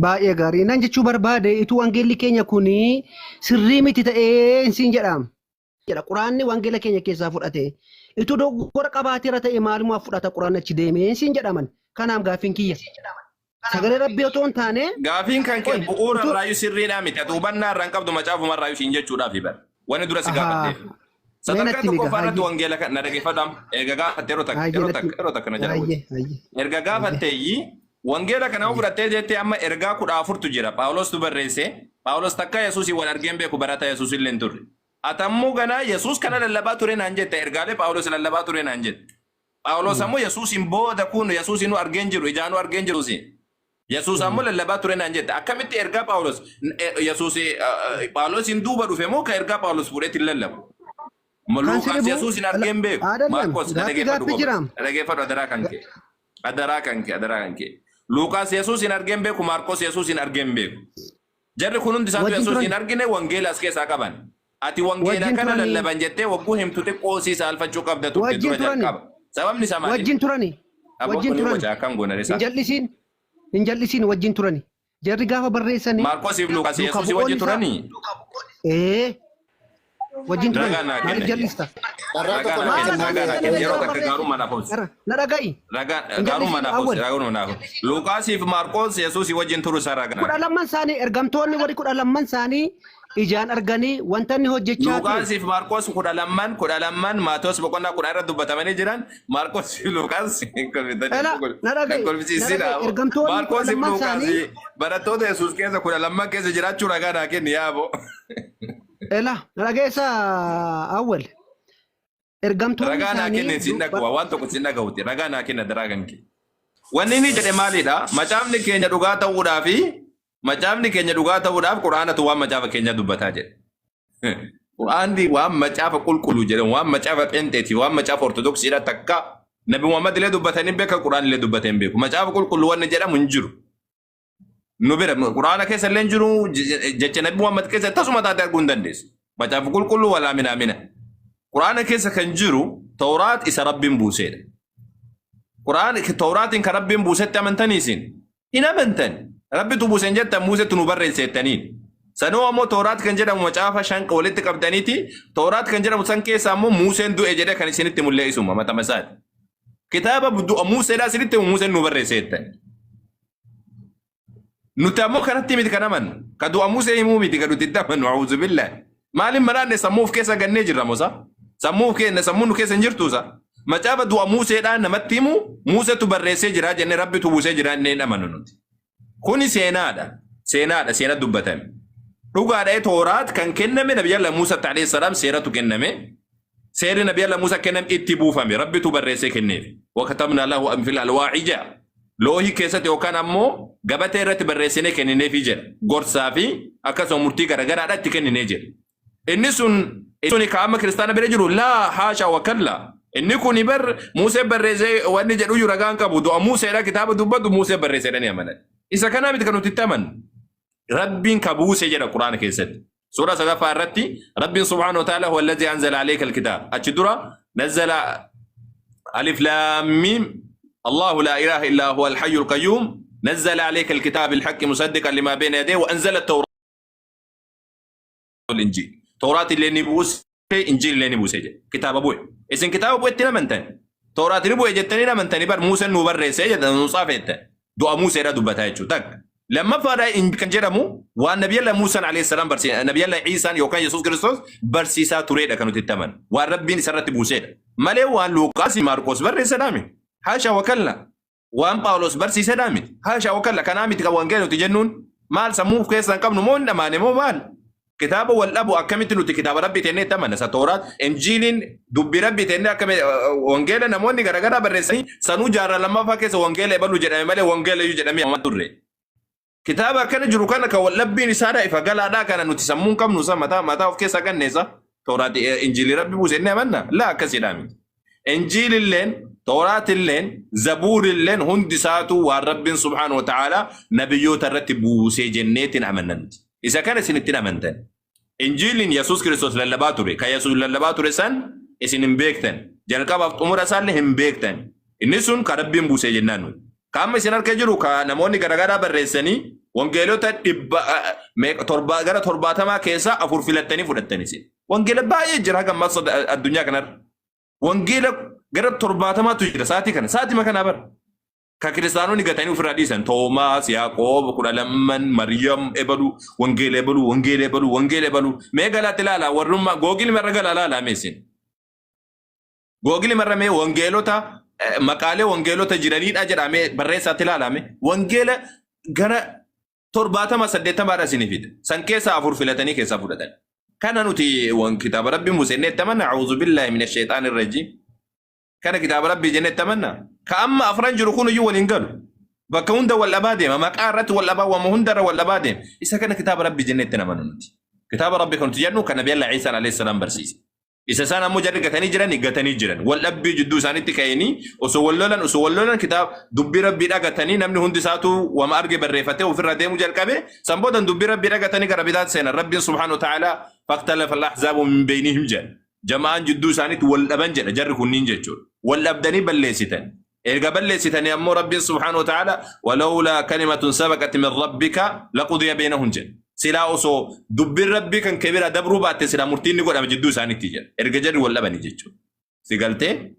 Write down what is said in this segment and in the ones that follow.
Baay'ee gaarii. Nan jechuu barbaade ituu wangeelli keenya kun sirrii miti ta'ee siin jedhaam. Jedha quraanni wangeela keenya keessaa fudhate. Ituu dogoggora qabaateera ta'e maalumaaf fudhata quraanni achi deemee siin jedhaman. Kanaaf gaaffiin kiyya. Sagalee rabbii otoo hin taane Gaafiin kan kee qoy bu'uura utuu irraayyuu sirriidhaa miti. Ati hubannaa irraa hin qabdu macaafuma irraayyuu siin jechuudhaaf bara. Wanni dura si ahaa gaafatteef. mee Sadarkaa natti miga tokkoffaa irratti hayyee wangeela kan na dhaggeeffadhu amma. Erga gaafatte yeroo takka hayyee yeroo natti takka yeroo takka na jala buuti. hayyee hayyee Erga hayyee gaafatteeyyi wangeela kana yoo hayyee fudhattee jettee amma ergaa 14tu jira. Phaawulostu barreesse. Phaawulos takka Yesuusii wal argee hin beeku barataa Yesuus illee hin turre. Ati ammoo ganaa Yesuus kana lallabaa ture naan jette ergaalee Phaawulos lallabaa ture naan jette. Phaawulos ammoo Yesuusiin booda kun Yesuusiin nu argee hin jiru ijaanuu argee hin jiru. Yesuus ammoo lallabaa ture naan jette. Akkamitti ergaa Phaawulos Yesuus Phaawulosiin duuba dhufe moo ka ergaa Phaawulos fuudheetti hin lallabu? Kan si Luuqaas dhibu Yesuusin argee hin beeku. Aadallam Maarqos na gaaffii dhageeffadhu gaaffii goba. jiraam. Na dhageeffadhu adaraa kan kee. Adaraa kan kee adaraa kan kee. Luuqaas Yesuusin argee hin beeku. Maarqos Yesuusin argee hin beeku. Jarri kun hundi isaatu Wajjin Yesuus turan. hin argine wangeela as keessaa qaban. Ati wangeela Wajjin kana turanii. lallaban jettee wagguu himtu xiqqoo sii saalfachuu qabda turte Wajjin dura turani. jalqaba. Sababni isaa maali? Wajjin turani. Aboo Wajjin kuni turani. waca akkam goona Hin isaa. jal'isiin. Hin jal'isiin wajjin turani. Jarri gaafa barreessani Maarqosiif Luqaas duuka Yesuusii bu'oonni wajji isaa turanii? ee wajjin turani. Ragaa naa Maaliif kenna. jal'ista? Carraa Ragaa tokko naa naa Maal kenna. kennaa Ragaa naa akka kenna. mee Yeroo wangeela takka barreesse? gaarummaa naaf obsi. Na dhaga'i. Ragaa Hin gaarummaa jal'isiin naaf obsi. awwal. Gaarummaa naaf obsi. Luqaasiif Maarqos Yesuusii wajjin turu isaa ragaa naa Kudha kenna. lamman isaanii ergamtoonni warri 12 isaanii ijaan arganii wanta inni hojjechaa ture. Luqaasiif Maarqos 12 12 Maatewos boqonnaa 10 irra dubbatamanii jiran Maarqos fi Luqaas hin kolfitanii Ela na hin dhaga'i na kolfisiisin dhaga'i abo. ergamtoonni kudha Maarqos fi lamman Luqaas isaanii barattoota Yesuus keessa 12 keessa jiraachuu ragaa naa kenni yaabo. ela na dhageessa awwal ergamtoonni Ragaa naa isaanii kenni siin dhaga'a waan tokko siin dhaga'uti ragaa naa kenna daraa kan kee. Wanni inni jedhe maalidha? Macaafni keenya dhugaa ta'uudhaa fi macaafni keenya dhugaa ta'uudhaaf Qur'aanatu waan macaafa keenya dubbataa jedhe. Qur'aanni waan macaafa qulqulluu jedhamu waan macaafa phenxeeti waan macaafa ortodoksiidha takka Nabi Muhammad illee dubbatanii beeka Qur'aan illee dubbatee hin beeku. Macaafa qulqulluu wanni jedhamu hin jiru. Nu bira Qur'aana keessa illee hin jiru jecha Nabi Muhammad keessa tasuma taate arguu hin dandeessu. Macaafa qulqulluu walaa minaa mina. Qur'aana keessa kan jiru Tawraat isa Rabbiin buuseedha. Qur'aan Tawraatiin kan Rabbiin buusetti amantanii isin hin amantan. Rabbitu buuse hin jettan Muusetu nu barreesse jettaniin. Sanuu ammoo Tawraat kan jedhamu macaafa shan walitti qabdaniiti Tawraat kan jedhamu san keessa ammoo Muuseen du'e jedhee kan isinitti mul'ee isuma matama isaati. Kitaaba du'a Muuseedhaa isinitti himu Muuseen nu barreesse jettan. Nuti ammoo kanatti miti kan amannu. Ka du'a Musee himuu miti kan nuti itti amannu. A'uuzu billahi. Maaliin maraanne sammuu of keessa gannee jirra mosa. Sammuu of keenya sammuu nu keessa hin jirtu sa. Macaafa du'a Museedhaan namatti himu Museetu barreessee jira jennee Rabbitu buusee jira jennee hin amannu nuti. Kuni seenaadha. Seenaadha seena dubbatame. Dhugaadha Tooraat kan kenname Nabiyyalla Muusatti alayhi salaam seeratu kenname. Seerri Nabi Allah Muusaa kenname itti buufame. Rabbitu barreessee kenneef. Wakatabnaa lahu fil alwaaxi jedha. Loohii keessatti yookaan ammoo gabatee irratti barreessinee kennineefii jedha. Gorsaa fi akkasuma murtii garagaraadha itti kenninee jedha. Inni sun suni ka amma kiristaana bira jiru laa haasha wa kalla. Inni kuni bar Muusee barreessee wanni jedhuyyuu ragaan qabu. Du'a Muuseedha kitaaba dubbatu Muusee barreesseedhani amanan. Isa kanaa miti kan nuti itti amannu. Rabbiin ka buuse jedha Quraana keessatti. Suuraa sadaffaa irratti Rabbiin subhaanahu wa ta'ala huwa alladhi anzala alayka alkitaab. Achi dura nazzala alif laam miim Allahu laa ilaaha illaa huwa alhayyul qayyuum nazzala alayka alkitaab bilhaqqi musaddiqan limaa bayna yadayhi wa anzala at-tawraata wal injiil. Tawraat illee ni buuse Injiil illee ni buuse jedhe. Kitaaba bu'e. Isin kitaaba bu'etti hin amantan. Tawraat ni bu'e jettanii hin amantanii bar Muuseen nuu barreesse jedhan nuu tsaafe jettan. Du'a Muuseedha dubbataa jechuudha. Takka. Lammaffaadha Injiil kan jedhamu waan Nabiyalla Muusaan alayhi salaam barsiisa Nabiyalla Iisaan yookaan Yesuus Kiristoos barsiisaa tureedha kan nuti itti amannu. Waan Rabbiin isarratti buuseedha. Malee waan Luuqaas Maarqoos barreessedhaa miti. Haasha wakalla. Waan Phaawulos barsiisedhaa miti. Haasha wakalla kanaa miti kan wangeela nuti jennuun. Maal sammuu of keessaa hin qabnu moo hin dhamaane moo maal? Kitaaba wal dhabu akkamitti nuti kitaaba Rabbii tennee itti amanna? Isa Tooraat, Injiiliin dubbii Rabbii tennee akkami wangeela namoonni garaagaraa barreessanii sanuu jaarraa lammaffaa keessa wangeela ebalu jedhame malee wangeela iyyuu jedhamee amamaa turre. Kitaaba akkana jiru kana kan waldhabbiin isaadha ifa galaadhaa kana nuti sammuu hin qabnu isa mataa mataa of keessaa ganneessa. Tooraati Injiilii Rabbi buuse inni amanna? Laa akkasiidhaa miti. Injiililleen, Tooraatilleen, Zabuurilleen hundi isaatuu waan Rabbiin subhaanahu wa ta'aalaa nabiyyoota irratti buusee jenneetiin amanna nuti. Isa kana isin ittiin amantan. Injiiliin Yesuus Kiristoos lallabaa ture. Kan Yesuus lallabaa ture san isin hin beektan. Jalqabaaf xumura isaallee hin beektan. Inni sun kan Rabbiin buusee jennaan nuti. Ka amma isin harka jiru ka namoonni garaagaraa barreessanii wangeelota dhibba meeqa torba gara 70 keessaa afur filattanii fudhattanii isin. Wangeela baay'ee jira haga ammaa addunyaa kanarra. Wangeela gara 70tu jira sa'aatii kana sa'aatima kanaa bara. Ka kiristaanonni gatanii ofirraa dhiisan Toomaas, Yaaqoob, 12n, Maryam, ebalu, wangeela ebalu, wangeela ebalu, wangeela ebalu. Mee galaatti ilaalaa warrummaa googil marra galaa ilaalaa mee isin. Googil marra mee wangeelota maqaalee wangeelota jiraniidha jedhamee barreessaatti ilaalame wangeela gara 70 80dha isinii fida. San keessaa afur filatanii keessaa fudhatan. Kana nuti kitaaba rabbii Musee inni itti amanna a'uudhu billaahi mina sheexaani rajiim. Kana kitaaba rabbii jennee itti amanna. Ka amma afran jiru kun iyyuu waliin galu. Bakka hunda wal dhabaa deema. Maqaa irratti wal dhabaa wama hunda irra wal dhabaa deema. Isa kana kitaaba rabbii jennee itti amannu nuti. Kitaaba rabbii kan nuti jennu kan Nabi Allah Iisaan alayhi salaam barsiise. Isa isaan ammoo jarri gatanii jiran gatanii jiran. Wal dhabbii jidduu isaanitti ka'anii osoo wal lolan kitaaba dubbii rabbii dhagatanii namni hundi isaatu wama arge barreeffatee ofirra deemuu jalqabe. San boodan dubbii rabbii dhagatanii gara bitaatti seenan. Rabbiin subhaanahu wa ta'ala فاختلف الأحزاب من بينهم jedha. Jama'aan jidduu isaaniitti wal dhaban jedha jarri kunniin jechuudha. Wal dhabdanii balleessitan. Erga balleessitanii ammoo rabbiin subhaanahu wa ta'ala ولولا كلمة سبقت من ربك لقضي بينهم jedha. Silaa osoo dubbiin rabbii kan kee bira dabruu baatte silaa murtiin ni godhama jidduu isaaniitti jedha. Erga jarri wal dhabanii jechuudha. Si galtee?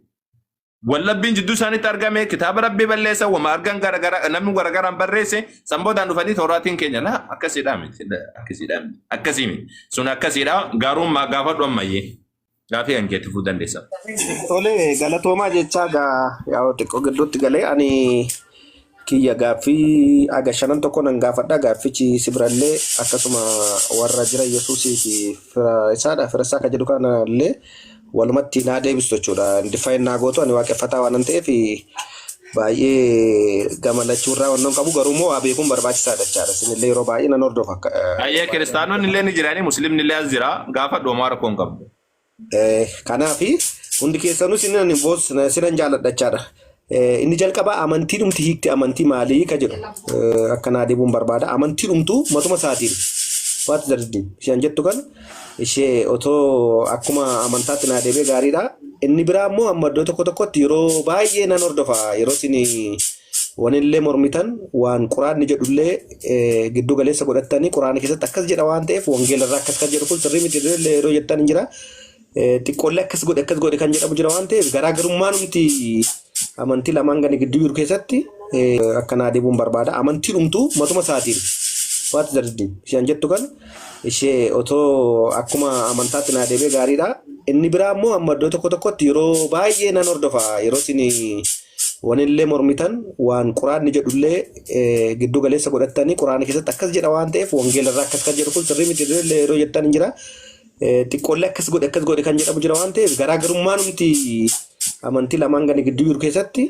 Wallabbiin jidduu isaaniitti argame kitaaba rabbii balleessa wama argan garagara namni garagaraan barreesse san boodaan dhufanii tooraatiin keenya laa akkasiidha miti akkasiidha miti akkasii miti sun akkasiidha gaarummaa gaafadhu ammayyee gaafii kan keetti fuu dandeessa. Tole, galatoomaa jechaa gaa yaa'u xiqqoo gidduutti galee ani kiyya gaaffii aga shanan tokko nan gaafadha. Gaaffichi si birallee akkasuma warra jira Yesuusii fi fira isaadha. Fira isaa kan jedhu kanallee walumatti naa deebistu jechuudha. Define naa gootu. Ani waaqeffataa waan ta'eef baay'ee gama lachuurraa wannan qabu, garuu immoo waa beekuun barbaachisaadha jechaadha. Isinillee yeroo baay'ee nan hordofa. Ayyee, kiristaanonni illee ni jiranii, muslimni illee as jira, gaafadhu, homaa rakkoo hin qabdu. Kanaafi hundi keessanuu sinan boos sinan jaalladha jechaadha. Inni jalqabaa amantii dhumti hiikti amantii maalii ka jedhu akka naa deebi'uun barbaada. Amantii dhumtuu matuma isaatiin what is the reason isheen jettu kan ishee otoo akkuma amantaatti naa deebi'ee gaariidha. Inni biraa immoo amma iddoo tokko tokkotti yeroo baay'ee nan hordofa yeroo isin wanillee mormitan waan quraanni jedhullee giddu galeessa godhattanii quraana keessatti akkas jedha waan ta'eef wangeela irraa akkas kan jedhu kun sirrii miti illee yeroo jettan hin jira. Xiqqoollee akkas godhe akkas godhe kan jedhamu jira waan ta'eef garaagarummaan nuti amantii lamaan gani gidduu jiru keessatti akka naa deebi'uun barbaada. Amantii dhumtuu matuma isaatiin what is the reason isheen jettu kan ishee otoo akkuma amantaatti naa deebi'ee gaariidha. Inni biraa immoo amma iddoo tokko tokkotti yeroo baay'ee nan hordofa yeroo isin wanillee mormitan waan quraanni jedhullee giddu galeessa godhattanii quraana keessatti akkas jedha waan ta'eef wangeela irraa akkas kan jedhu kun sirrii miti illee yeroo jettan hin jira. Xiqqoollee akkas godhe akkas godhe kan jedhamu jira waan ta'eef garaagarummaan nuti amantii lamaan gani gidduu jiru keessatti.